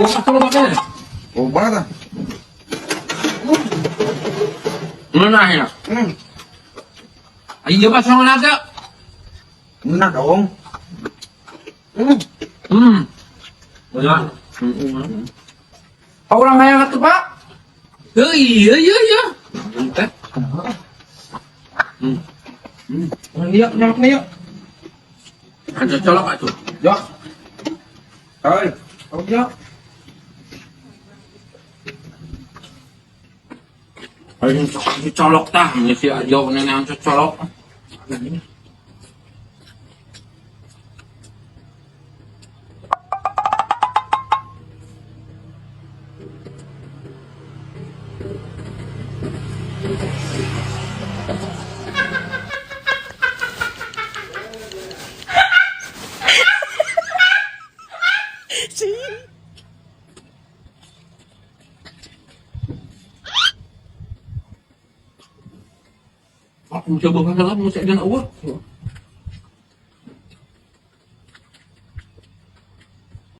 Kumaha kalau makan? Loba tah. Ngeunah ya. Ayo coba sama naga. Enak dong. Ngeunah. Pak urang hayang atuh, Pak. Heuh, iya iya iya. Teh. Iya, nyolok nih yuk. Ada colok atuh. Yok. Oi, oh yok. Ayo colok tah, ini si Ajo nenek colok. Aku coba kan lah, mau cek dan eueuh.